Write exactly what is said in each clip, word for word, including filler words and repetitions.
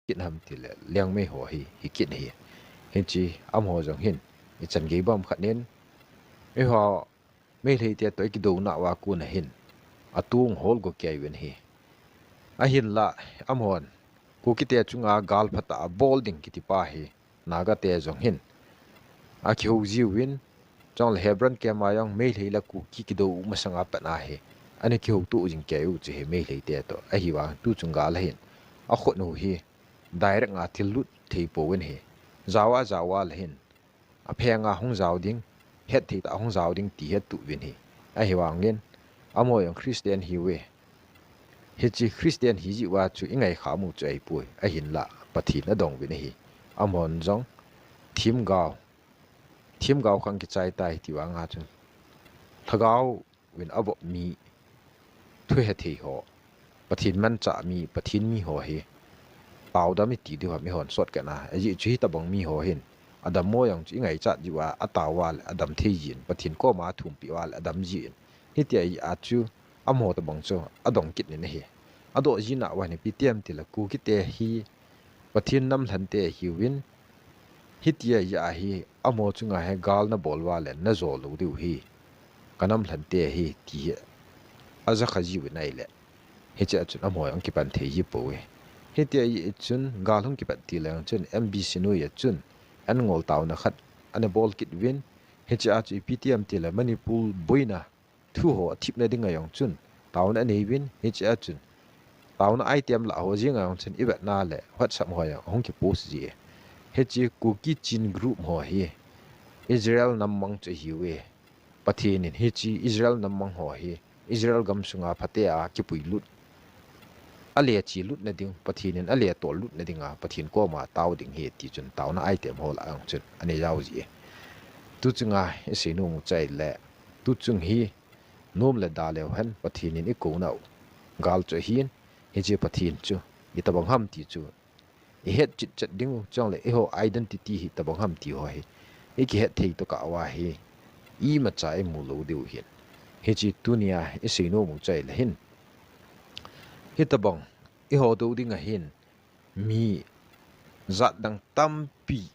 kit ham tile Liangmei ho hi hi kit hi. Hiche amaho jong hin ichan gei bam khat nin, eiho Meitei te toh ikidouna uva kon a hin atong hol go kei uvin ahi. Ahinlah amahon Kuki te chunga gal phatah a bol ding kiti pa hi Naga te jong hin akihou jiuvin, chule Hebron camp a jong Meitei le Kuki kidou masanga pat a hi ana kihouto jing kei u chu hi Meitei te toh. Ahivang tuchung gal a hin akhut u hi direct a thil lut thei pouvin ahi. Jao a jao a le hin aphenga hung jao ding, hetthei tah a hung jao ding ti hettoh uvin ahi. Ahivangin amaho jong Christian ahiuve. Hiche Christian hi jeh uva chu ingaikha u chu ahipoi, ahinlah Pathen adong uvin ahi. Amahon jong themgao, themgao khang kichai tai ti vang a chun lhagao uvin abol mi, thuhethei ho, Pathen manchah mi, Pathen mi ho hi taodam iti diu ham eihon sot kei na. Ajeh chu hitobang mi ho hin adammo jong chu ingaichat jeh uva atao uva le adam thei jin, Pathen koma athumpeh uva le adam jin. Hitia hi a chu amaho tobang chu adong kit nin ahi. Adoh jina uva hin ipi ti ham tile Kuki te hi Pathen namlhante ahiuvin, hitia hi a hi amaho chunga hi gal nabol uva le najo lou diu hi kanamlhante ahi ti hi ajakha jiuvin ahile, hiche a chun amaho jong kipan thei ji pouve. Hitia hi chun gal hung kipat til leng chun M B Sinoi a chun an ngol taona khat ana bol kit uvin, hiche a chu ipi ti ham tile Manipur boina thu ho athipna dinga jong chun taona anei uvin, hiche a chun taona item lah ho jenga jong chun ivetna le WhatsApp ho jong ahung kipost ji e. Hiche Kuki Chin group ho hi Israel nammang chu ahiuve. Pathen in hiche Israel nammang ho hi Israel gamsunga phatea kipuilut, ale chelutna ding, Pathen in ale tollutna dinga Pathen koma tao ding ahi ti chun taona item ho lah a jong chun anei jao ji e. Tuchunga isei nom u chu ahile, tuchung hi nom le da leu hen Pathen in ikouna u gal chu ahin, hiche Pathen chu itobang ham ti chu ihet chitchet diu, chule eiho identity hi itobang ham ti ho hi ikihet thei tokah uva hi imacha imu lou diu ahin. Hiche tunia isei nom u chu ahile hin, hitobang iho dou dinga hin mi jat dang tampi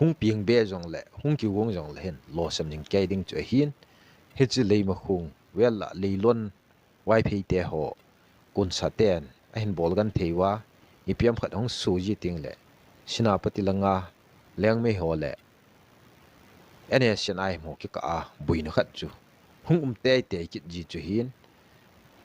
hung peng be jongle hung kigong jongle hin losam jing kei ding chu ahin. Hiche Leimakhong vel a Leilon Vaiphei te ho, Khonsa ten ahin bol genthei uva, ipi ham khat hung so ji tengle Senapati langa Liangmei ho le N S C N I M ho kikah a boina khat chu hung um teitei kit ji chu ahin.